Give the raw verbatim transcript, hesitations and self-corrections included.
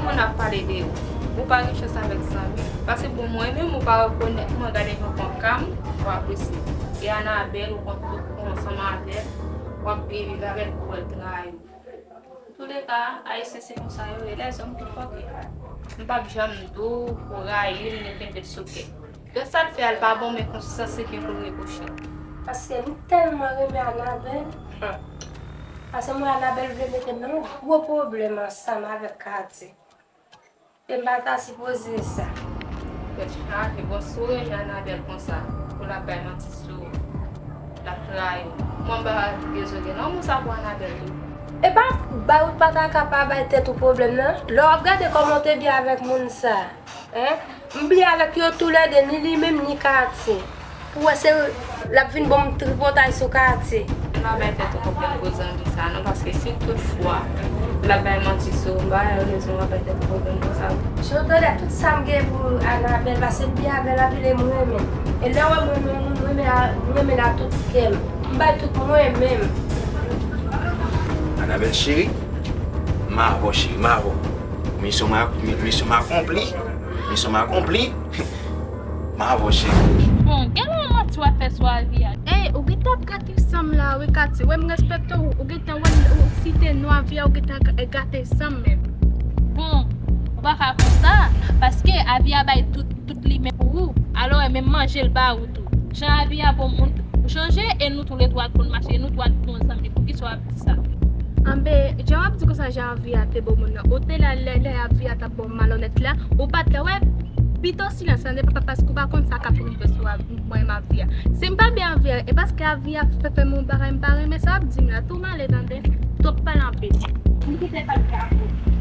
N ap pale de ou. Ou pa gen chans avèk zanmi. Paske bon, mwen menm, ou pa rekonèt mwen, gade jan w konn ka m, w apresye. E Anabèl, ou konn tout, ou ansanm avè l, w ap byen viv avè l pou wè l trayi w. Touleka, Ayisyen se konsa yo ye, lèzòm pi fò ke yo. M p ap janm di w pou w rayi l ni kenbe l sou kè. Gen sa l fè a, l pa bon, men konsyans li gen pou l repwoche w. Paske m tèlman renmen Anabèl. Paske mwen, Anabèl vle mete m nan yon gwo pwoblèm ansanm avèk Katie. E m pa ta sipoze sa. Tèt chaje, bon, si w renmen Anabèl konsa, pou l ap bay manti sou ou, l ap trayi w. Mwen, m pa dezole non, moun sa pou Anabèl tou. E pa ba ou pa ta ka pa bay tèt ou pwoblèm nan. Lè w ap gade kòman w te byen avèk moun sa, en? M byen avèk yo toulède, ni li menm, ni Katie. Pou wè se l ap vin ban m tripotay sou Katie. M pa bay tèt ou pwoblèm pou zanmi sa non, paske si toutfwa l ap bay manti sou ou, m pa wè rezon w ap bay tèt ou pwoblèm konsa. Jan w tande tout sa m gen pou Anabèl, paske m byen avè l anpil e m renmen l. E lè w wè m renmen moun, m renmen a, m renmen l a tout kè m. M bay tout mwen menm. Anabèl cheri, m avè w cheri, m avè w. Misyon m, misyon m akonpli, misyon m akonpli. M avè w cheri. Bon, gen yon manti w ap fè sou Avi a. Ey, ou gentan ap gate san m la wi, Katie. Wè m respekte w, ou gentan wè m, ou site non Avi a, ou gentan ga-, gate san m menm. Bon, ou pa ka konsa, paske Avi a bay tout, tout li menm pou ou. Alò, e menm manje l ba ou tou. Jan Avi a bon moun, ou chanje, e nou toulètwa t konn mache, nou twa t bon zanmi. Poukisa w ap di sa? Anben, jan w ap di konsa, jan Avi a te bon moun nan, ou te la lè, lè Avi a t ap ba w malonèt la, ou pa t la. Wè, pito silans lan, se pa paske ou pa konn sa k ap rive sou Avi, mwen menm Avi a. Si m pa byen Avi a, e paske Avi a fè, fè m yon bagay m pa renmen, sa w ap di m la, tou m ale tande, twòp pale anpil. M kite pale avè w.